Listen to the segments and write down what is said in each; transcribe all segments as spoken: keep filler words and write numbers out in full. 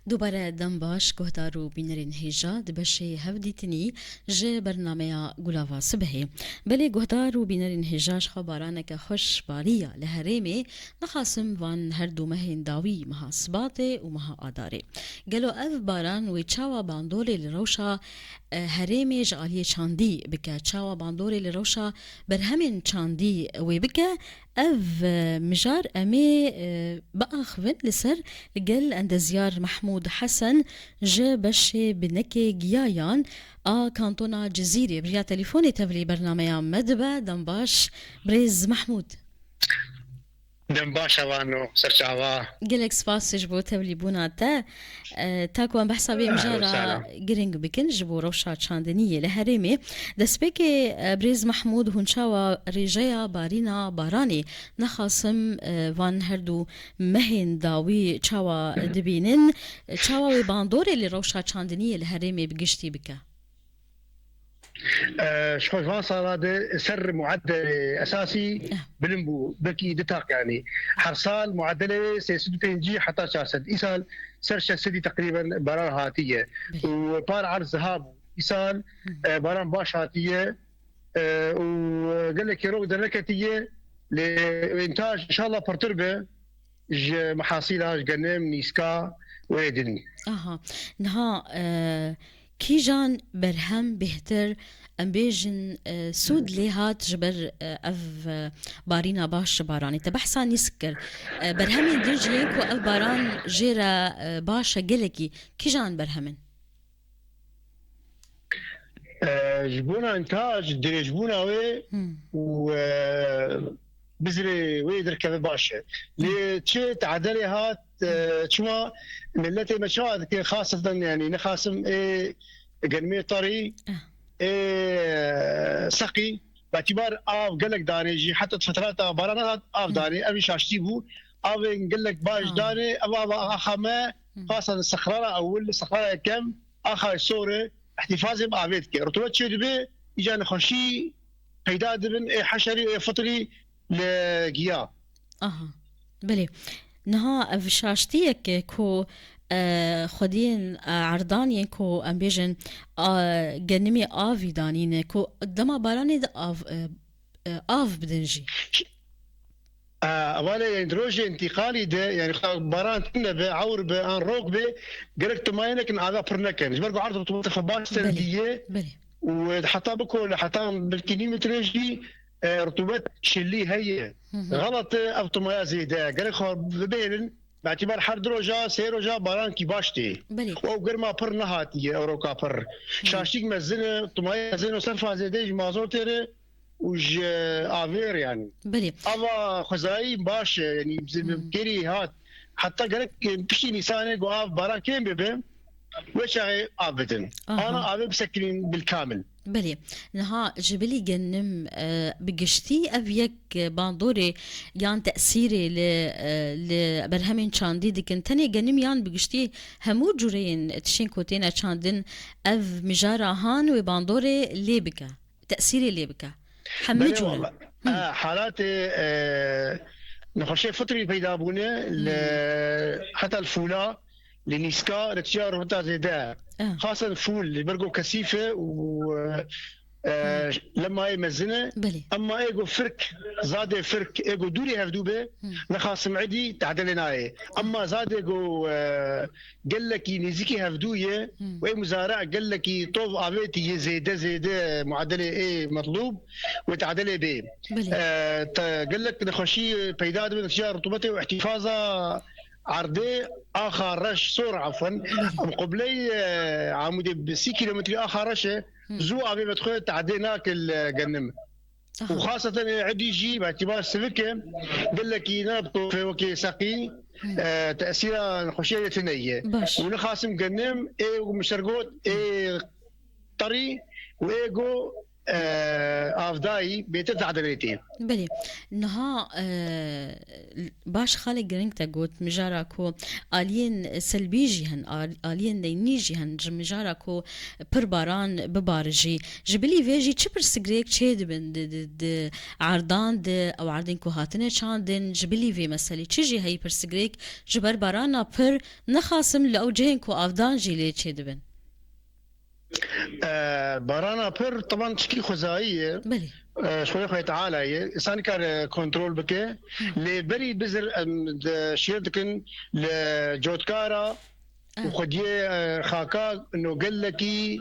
Dubare dem baş, guhdar û bînerên hêja di beşê hevdîtinî ji bernameya Gulava Sibehê. Belê guhdar û bînerên hêja ji xwe baraneke xweş bariya li herêmê, nexasim van her du mehên dawî meha Sibatê û meha Adarê. Gelo ev baran wê çawa bandorê li rewşa, e, herêmê ji aliyê çandî bike? Çawa bandorê li rewşa berhemên çandî wê bike? Ev, e, mijar em ê, e, biaxivin li ser li gel endezyar Mehmûd Hesen ji beşê binekê giyayan a kantona Cizîrê. Bi riya telefon tevlî bernameya me dibe. Dem baş, birêz Mehmûd. Dem baş, Hevano, serçava. Gelek spas ji bo tevlîbûna te. E, ta ku em behsa vê Ehlen mijara sehlen. Giring bikin ji bo rewşa çandiniyê li herêmê. Destpêkê, e, birêz Mehmûd, hûn çawa rêjeya barîna baranê, nexasim, e, van her du mehên dawî çawa dibînin? Çawa wê bandorê li rewşa çandiniyê li herêmê bi giştî bike? E, ji xwe van sala de ser muedelê esasî Eh. bilind bû. Belkî du taq yanî. Her sal muedelê sê sed û pêncî heta çar sed. Îsal ser şeş sedî teqrîben baran hatiye. Belê. Û par erd ziha bû. Îsal, Hı. e, baran baş hatiye. E, û gelekî rok derneketiye. Lê întaj înşallah pirtir be. Ji mehasîla, ji genim, nîska û ê din. Aha. Niha, e, kîjan berhem bêhtir, em bêjin, e, sûd lê hat ji ber, e, ev, e, barîna baş ji baranê? Te behsa nîsk kir. E, berhemên din jî yên ku ev baran jê re, e, baş e gelekî. Kîjan berhem in? E, ji bona întaj dirêjbûna wê Hmm. û, e, bizirê wê derkeve baş e. Lê çi tedelê hat, e, çima miletê me çawa dike, xaseten, yanî nexasim ê genimê tarî, Ah. ê, e, seqî, betibar av gelek danê jî, heta fetrata barana hat av Hmm. danê, ev jî şaştî bû. Avên gelek baş Ah. danê, ev ava axa me, Hmm. xaseten sexrara ewil, sexrara yekem, axa sor e, îhtîfazê bi avê dike. Rutubet çê dibe, îca nexweşî peyda dibin, ê heşerî û ê fitrî li giya. Aha, belê. Niha ev şaştiyek e ku, e, xwediyên, e, erdan yên ku em bêjin, a, genimê avî danîne, ku dema baranê de av, e, e, av bidin jî. E, evalê, yanî di rojê întîqalî de, yanî xwe baran tune be, ewr be, an rok be, gerek timayê nekin, ava pir nekin. Ji ber ku erd rutubeta xwe baş ser Belê, diye belê. û heta bikole, heta belkî nîv metre jî, e, rutubet çilî heye. Hı hı. Xelet e ev timaya zêde. Gerek xwe bibêrin, betibar her du roja, sê roja barankî baş tê. Belê. Û ew germa pir nehatiye, ew roka pir. Hı. Şaştîk mezin e, timayê mezin e, serfa zêde ji mazotê re û ji avê re yanî. Belê. Ava xwezayî baş e, yanî bi Hmm. kêrî hat. Heta gerek, e, piştî Nîsanê ku av baran kêm bibe, wê çaxê av bidin. Aha. Ana avê bisekinîn bilkamil. Belê. Niha ji bilî genim, e, bi giştî ev yek, e, bandorê yan tesîrê li, e, li berhemên çandî dikin. Tenê genim yan bi giştî hemû cûreyên tiştên ku têne çandin ev mijara han wê bandorê lê bike, tesîrê lê bike. Hemî Belê cûre. wala. Hı. E, halatê, e, nexweşê fitrî peyda bûne li Hı. heta li fûla, li nîska, li tiya rûheta zêde. E. Xasen fûl, li ber ku kesîf e û, e, Hı. lemayê mezin e. Belê. Ema ê ku firk, zadê firk, ê ku dûrî hevdû be, Hı. nexasim êdî tedelê nayê. Emma zadê ku, e, gelekî nêzîkî hevdû ye Hmm. û ê muzara gelekî tov avêtî yê zêde zêde muadelê ê metlûb wê tedelê bê. Belê. E, te gelek nexweşî peyda dibe, nexweşiya rutubetê û îhtîfaza erdê axa reş sor, efwen. Belê. Em qibley, e, Amûdê bi sî kîlometrî axa reş e, Hmm. zû avê vedixwe tedê nake li genim. Aha. Û xaseten ê êdî jî, betibar sivik e, gelekî ne bi tofê wekê seqî, Hmm. e, tesîra nexweşiya yê tune ye. Baş. Û nexasim genim, ê ku mişergot, ê terî û ê ku e, avdayî bêtir tadilê tê. Belê. Niha, e, baş xalê giring te got, mijara ku aliyên selbî jî hin, al-, aliyên neynî jî hin, ji mijara ku pir baran bibare jî. Ji bilî vê jî çi pirsigirêk çê dibin di, di, di erdan de, ew erdên ku hatine çandin, ji bilî vê meselê çi jî heyî pirsigirêk ji ber barana pir, nexasim li ew cihên ku avdan jî lê çê dibin? E, barana pir, teban tişkî xwezayî ye. Belê. E, ji xwedê Xwedê Teala ye. Însan nikare kontrol bike. Hı. Lê berî bizir em de şêr dikin li cotkara û Ah. xwediyê, e, xaka no gelekî,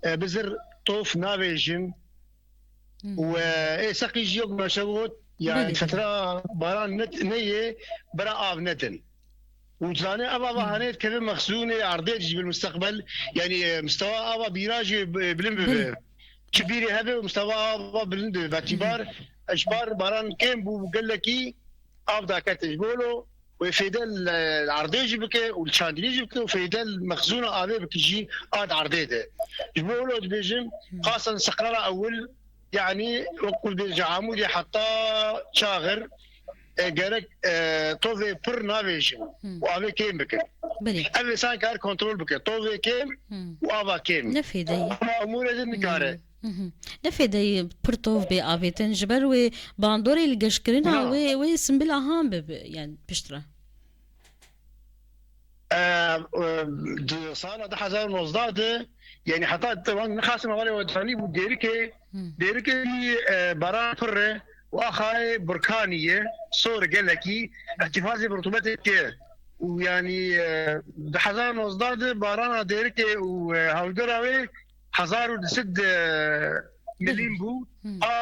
e, bizir tof navêjin. Hı. Û, e, ê seqî jî yok meşe got, yani Belê, belê. fetra baran net-, neyê, bera av nedin. Û zanê ev ava Hı. hanê dikeve mexzûnê erdê jî bil mustaqbel, yani, e, mustewa ava bîra jî bi-, bilind bibe. Belê. Çi bîrê hebe û mustewa ava bilind bibe. Hı hı. Vetîbar, ji bar baran kêm bû gelekî av dakete ji bo lo wê fêde li erdê jî bike û li çandinî jî bike û fêde li mexzûna avê bike jî a di erdê de. Ji bo lo dibêjim, Hı. xasen seqrara ewil, yani wek ku dibêje Amûdê heta Çaxir, e, gerek, e, tovê pir navêjin Hı. û avê kêm bikin. Belê. Ev însan kar kontrol bike. Tovê kêm Hı. û ava kêm. Ne fêdeyî. Ama emûrê din nikare. Hı. Hı hı. Ne fêdeyî pir tov bê avêtin. Ji ber wê bandorê li geşkirina Na. wê, wê simbila han bibe, yani piştre. E, e, di sala du hezar û nozdeh de, yani heta tevan nixasim hevalê we danî bû Dêrikê, Hı. Dêrikê, e, baran pir e û axayê Burkanî ye, sor gelekî, îhtîfazê bi rutubetê tê. Û yani, e, du hezar û nozdeh de barana Dêrikê û, e, hewlgera wê hezar û du sed, e, milîn bû. Hı. A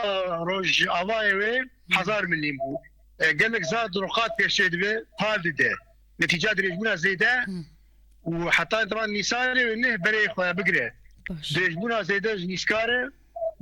roj avayê wê Hı. hezar milîn bû. E, gelek zad ruqat pêşê dibe, pal dide. Netîca dirêjbûna zêde Hı. û heta tevan Nîsanê wê neh berê xwe bigire. Baş. Dirêjbûna zêde ji nîskar e,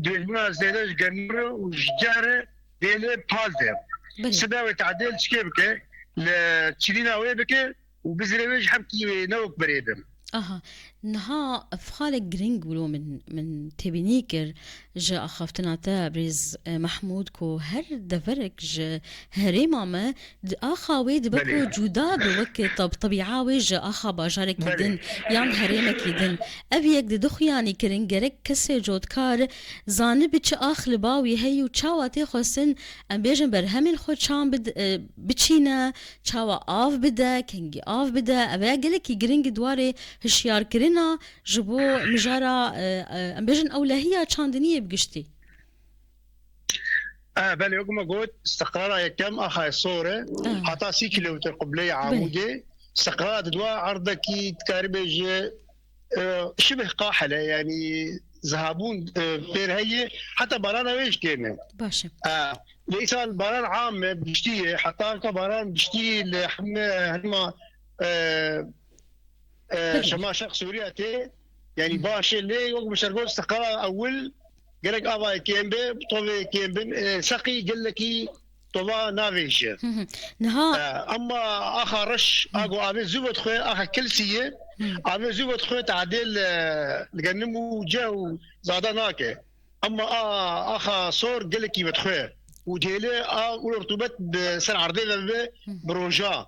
dirêjbûna zêde ji germir e û ji cehr e, dêlê pal de. Belê. Sibe wê tadêl çikê bike, li çilîna wê bike û bizirê wê ji hemkî wê ne wek berê bin. Aha. Niha ev xalek giring wilo min, min têbînî kir ji axaftina te, birêz, e, Mehmûd, ku her deverek ji herêma me di axa wê dibe ku Belê. cuda be wek tab-, tebîa wê ji axa bajarekî Belê. din yan herêmekî din. Ev yek di du xuyanî kirin, gerek kesê cotkar zanibi çi ax li ba wî heyî û çawa tê xwestin, em bêjin berhemên xwe çan bid-, e, biçîne, çawa av bide, kengî av bide. Ev ya gelekî giring di warê hişyarkirina ji bo mijara, e, e, em bêjin ewlehiya çandiniyê bi giştî. E, belê, wek me got, istiqrara yekem axayê Sor e, Ah. heta sî kilometre qibleyê Belê. Amûdê. Istiqrara di dua erdekî dikarî bêje, e, şibih qahil e, yani zihabûn, e, pêr heye, heta barana wê jî kêm e. Baş e. E, lê îsal baran am e, bi giştî ye, heta ka baran bi giştî li heme herêma, e, e, Belê. Şema Şerq Sûriye tê, yani Hı. baş e, lê wek bi şergot seqera ewil gerek avayê kêm be, tovê kêm bin, e, seqî gelekî tova navêje. Hı hı. Niha E, ama axa reş, Hı. ago avê zû vedixwe, axa Kilsî ye, Hı. avê zû vedixwe tadê li, li genim û ceh û zada nake. Ama a, axa Sor gelekî vedixwe û dêlê a û rutubet bi ser erdê ve bibe Hı. bi roja.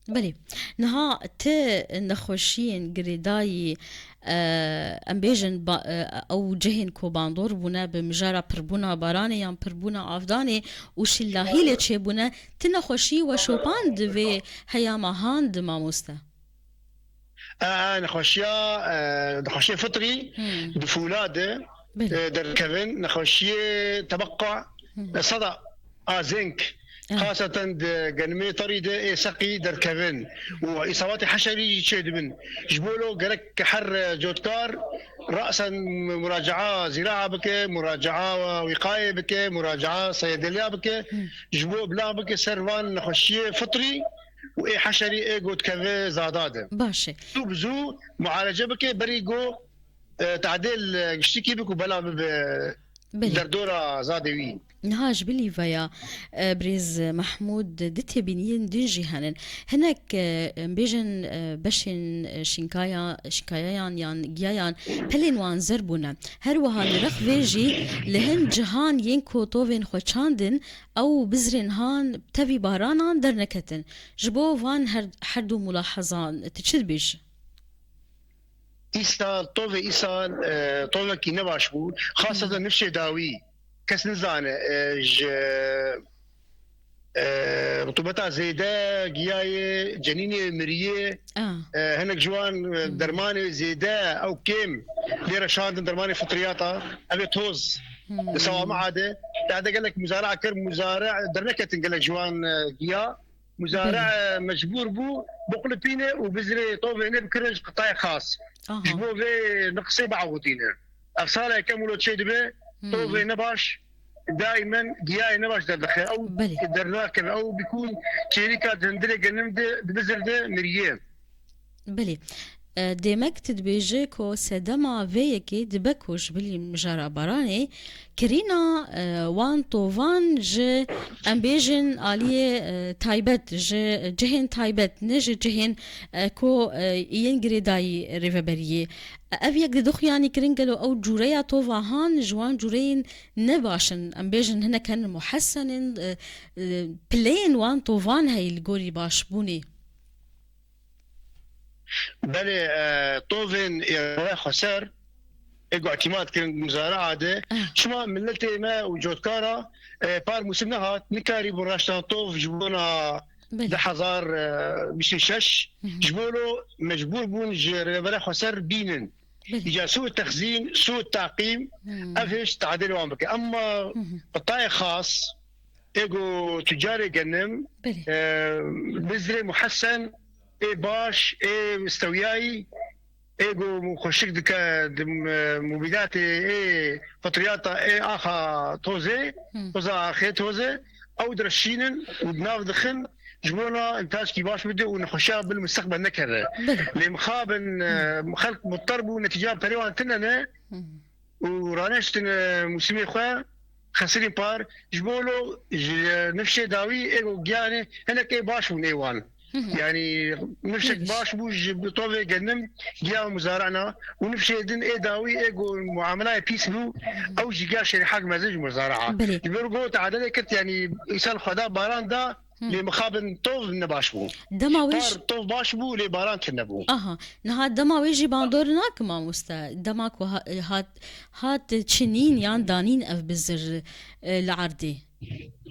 Belê. Niha ti nexweşiyên girêdayî, e, em bêjin, ba-, e, ew cihên ku bandor bûne bi mijara pirbûna baranê yan pirbûna avdanê û şillahî lê çêbûne, ti nexweşiyî we şopand di vê heyama han di, mamoste? E, e, nexweşiya, e, nexweşiyê fitrî Hmm. di fûla de, Belê. e, derdikevin, nexweşiyê tebeqqa, Hmm. e, seda a zênk, Ah. xaseten di genimê terî de ê seqî derdikevin û îsabatê heşerî jî çêdibin. Ji bo lo gerek her, e, cotkar rasen muracaa zîraa bike, muracaa wîqayê bike, muracaa seyedeliya bike, Hmm. ji bo bila bike ser van nexweşiyê fitrî û ê heşerî ê got keve zada de. Baş e. Zû bi zû mualece bike, berî go, e, tadêl, e, giştikî bik û bela bibe Belê. Derdora zadê wî. Niha ji bilî veya, e, birêz Mehmûd, di têbîniyên din jî henin. Hinek, e, em bêjin, e, beşên, e, şînkaya-, şînkayayan yan giyayan pelên wan zer bûne. Her wiha li rex vê jî li hin cihan yên ku tovên xwe çandin, ew bizrên han tevî baranan derneketin. Ji bo van her, her du mulahezan tu çi dibêjî? Îsal, tovê îsal, e, tovekî nebaş bû. Xaseten nifşê dawî. Kes nizane, e, ji, e, rutubeta zêde, giyayê, cenînê, miriyê. Ah. E, hinek ji wan, e, dermanê zêde, ew kêm, lê re şandin dermanê fitriyata, ev ê toz. Li Sewamia de, te de gelek muzara kir, muzara derneketin gelek ji wan, e, giya. Muzare mecbûr bû biqulipîne û bizrê tovê nê bikirin ji qitayê xas. Aha. Ji bo vê niqsê biavutîne. Ev sala yekem wilo çêdibe, Hmm. tovê nebaş, daimen giyayê nebaş derdixe. Ew Belê. dernakeve. Ew bikûn çêrîka di hundirê genim de, di bizir de miriye. Belê. E, demek tu dibêje ku sedema vê yekê dibe ku ji bilî mijara baranê kirîna, e, wan tovan ji, em bêjin, aliyê, e, taybet, ji cihên taybet, ne ji cihên, e, ku, e, yên girêdayî rêveberiyê. E, ev yek dide xuyanî kirin, gelo ew cûreya tova han ji wan cûreyên ne baş in? Em bêjin hinek henin muhessen in, e, e, pileyên wan tovan heye li gorî başbûnê. Belê, e, tovên ê xweser ê ku îtîmat kirin muzara'a de, Ah. çima miletê me û cotkara, e, par mûsim nehat, nikarîbûn raştan tov ji bona Belê. du hezar bîst û şeş, Hı hı. ji bo lo mecbûr bûn ji rêvebera xweser bînin. Belê. Îca sû texzîn, sû taqîm, Hmm. ev hêj tadêlê wan bike. Emma Hı hı. qitayê xas, ê ku tucarê genim, Belê. e, bizrê muhessen, ê baş, ê stewiyayî, ê ku xweşik dike di, e, mubîdatê, ê fitriyata, ê axa tozê, Hmm. toza axê tozê, ew direşînin û di nav dixin, ji bona întackî baş bide û nexweşiya bil mustaqbel nekeve. Belê. Lê mixabin, e, Hmm. xelk muttar bû, netîca perê wan tune ne, Hmm. û raneştin, e, mûsimê xwe xesirîn par, ji bo lo ji nifşê dawî ê ku giyanê hinek ê baş bûn ê wan. Hı hı. Yani nifşek Nefş. baş bû ji tovê genim giya muzarana û nifşê din ê dawî ê ku muamelayê pîs bû, Hı hı. ew jî giya şerîhak mezin ji muzara. Belê. Ji ber ku teadele kir, yani îsal xweda baran da, Hı. Lê mixabin tov nebaş bû. Dema wê Par jî tov baş bû, lê baran tune bû. Aha, niha dema wê jî bandor nake mamoste. Dema ku ha-, hat, hat çinîn yan danîn ev bizir, e, li erdê.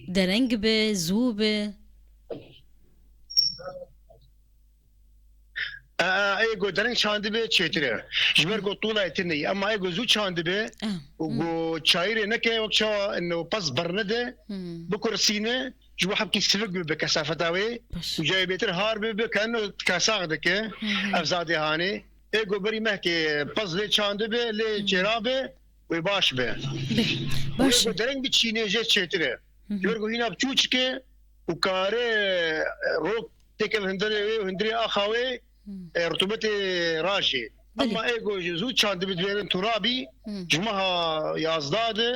Dereng be, zû be. E, e, ê ku dereng çandibe çêtir e. Ji ber ku tûlayê tune ye. Ema ê ku zû çandibe Ah, û hmm. ku çayirê neke wek çawa ino pez bernede, Hmm. bikurisîne, ji bo hebkî sivik bibe kesafeta wê. Baş. Û cayê bêtir har bibe, ke ino kasax dike. Hmm. Ev zadê hanê. Ê ku berî mehkê pez lê çandibe, lê Hmm. çêra be, wê baş be. Be. Û Baş. ê ku dereng biçîne jê çêtir e. Hmm. Ji ber ku hîna biçûçik e û kare, e, rok têkeve hundirê wê û hundirê axa wê, Hmm. e, rutubetê rajê. Belê. Ema ê ku ji zû çandibe dibêrin turabî, Hmm. ji meha yazdeh de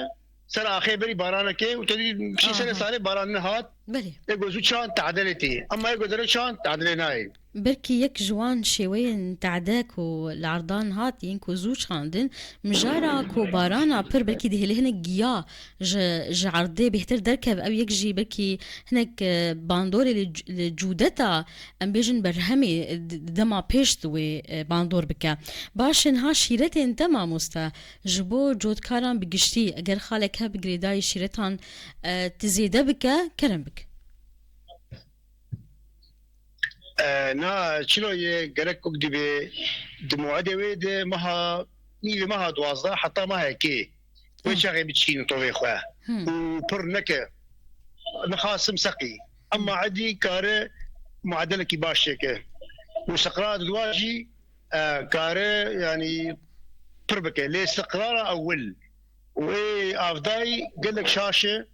ser axê berî baranekê û te dî piştî serê Aha. salê baran nehat. Belê. Ê ku zû çand tedelê tê. Ema ê ku dere çand tedelê nayê. Belkî yek ji wan şêweyên tade ku li erdan hat yên ku zû çandin, mijara ku barana pir belkî dihêle hinek giya ji, ji erdê bêhtir derkev, ew yek jî belkî hinek, e, bandorê li c-, li cûdeta, em bêjin berhemê, e, d-, dema pêş di wê, e, bandor bike. Baş e, niha şîretên te mamoste ji bo cotkaran bi giştî, eger xalek hebe girêdayî şîretan, e, tu zêde bike, kerem bike. E, na çilo ye gerek ku dibe di mewedê wê de meha, nîvê meha duwazdeh heta meha yekê. Wê Hı. çaxê biçînin tovê xwe. Hı. Û pir neke. Nixasim seqî. Ema edî kare muedelekî baş çêke. Û seqra di dua jî, e, kare, yani, pir bike. Lê seqrara ewil û ê avdayî gelek şaş e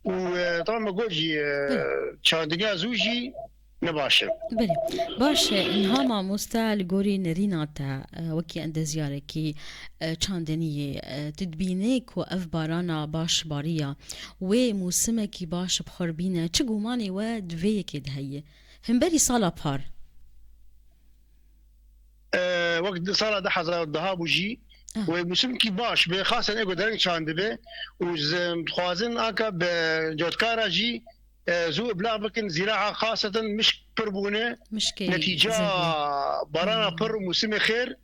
û, e, tamam me got jî, e, Hı. çandiniya zû jî ne baş e. Belê. Baş e, niha mamoste li gorî nerîna te, e, wekî endezyarekî, e, çandiniyê, e, tu dibînî ku ev barana baş bariya, wê mûsimekî baş bi xwe re bîne, çi gumanê we di vê yekê de heye? Himberî sala par. E, wek di sala du hezar û deh bû jî, Ah. wê mûsimkî baş be, xasen ê ku dereng çandibe û z-, dixwazin anka bi cotkara jî, e, zû iblag bikin, zîraa xaseten mişk pir bûne. Mişkê Netîca zevî. barana Hmm. pir û mûsimê xêr, Belê.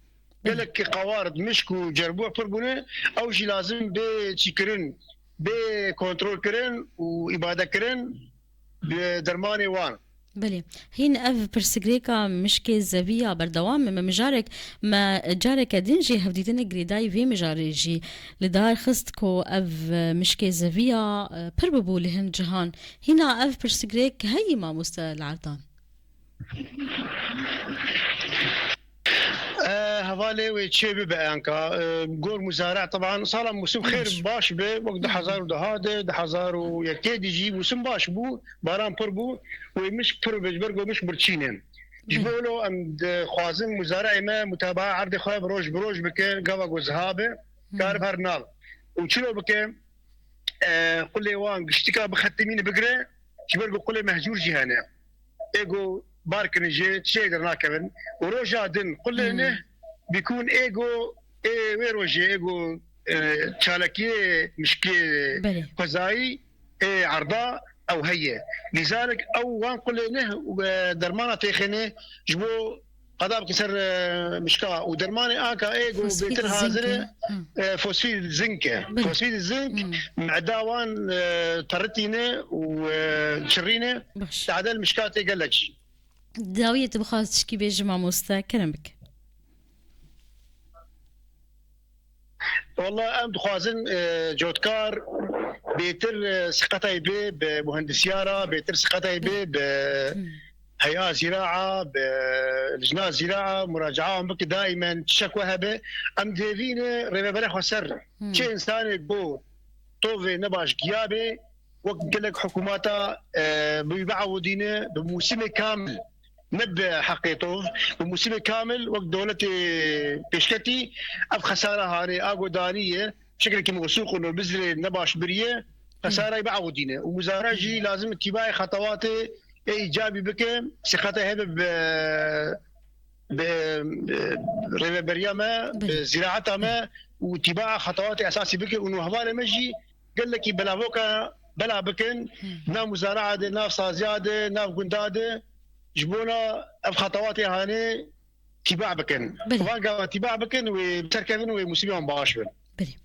gelek qawar mişk û cerbuwe pir bûne, ew jî lazim bê çîkirin, bê kontrol kirin û îbade kirin bi dermanê wan. Belê. Hîn ev pirsigrêka mişkê zevî ya berdewam e. Me mijarek, me careke din jî hevdîtinek girêdayî vê mijarê jî li dar xist ku ev, e, mişkê zevî ya, e, pir bibû li hin cihan. Hîna ev pirsigrêk heyî mamoste li Erdan? E, hevalê wê çê bibe anka. E, gor muzare, teban, sala musim xêr Baş. baş be, wek Hı. du hezar û deh de, du hezar û yekê de jî musim baş bû, baran pir bû, wê mişk pir be, ji ber ku mişk birçî ne. Ji Hı. bo lo em dixwazin muzareyê me mutabaa erdê xwe bi roj bi roj bike, gava ku ziha be, Hı. karib her nav. Û çilo bike, e, qulê wan giştika bixetimîne bigire, ji ber ku qulê mehcûr jî hene. Ê ku bar kirin jê, çiyê dernakevin. Û roja din qulê Hmm. neh bikûn ê ku ê wê rojê ê ku, e, çalakiyê mişkê Belê. xwezayî ê erda ew heye. Lîzalik ew wan qulê neh, e, dermana têxêne ji bo qada bike ser, e, mişka û dermanê anka ê ku Fosfîd bêtir zink hazir e, e. Hı. e, fosfîd zink e. Belê. Fosfîd zink Hı. meda wan, e, teritîne û, e, çirîne. Baş. Tadel mişka tê gelek jî. Dawiyê tu bixwaz tişkî bêjî mamoste, kerem bike. Walla em dixwazin, e, cotkar bêtir, e, siqetay bê bi muhendisiyara, bêtir siqetay bê bi Hmm. heya zîraa, bi lijna zîraa, muracaa wan bike daîmen tişek we hebe. Em dêvîne rêvebere xweser. Hmm. Çi insanê ku tovê nebaş giya bê, wek gelek hikûmata, e, bi wî biewidîne, bi mûsimê kamil, ne bi heqê tov, bi mûsimê kamil wek dewletê pêşketî, ev xesara hanê a ku danî ye, şekilekî mewsûq û bizirê nebaş biriye, xesarayê biewidîne. Û wizara jî lazim tîbayê xetewatê ê îcabî bike, sîqete hebe bi, bi, bi rêveberiya me, bi Belê. zîraeta me û tîbaa xetewatê esasî bike û nû hevalê me jî gelekî belavoka bela bikin, Hmm. nav muzara'a de, nav saziya de, nav gunda de, ji bona ev xetewatê hanê tîba bikin. Belê. Van gava tîba bikin wê bi ser kevin wê musîbê wan baş bin. Belê.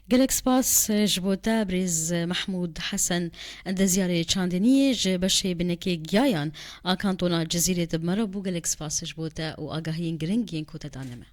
Gelek spas, e, ji bo te birêz, e, Mehmûd Hesen, endeziyarê çandiniyê ji beşê binekê giyayan a kantona Cizîrê de bi me re bû. Gelek spas ji bo te û agahiyên giring yên ku te dane me.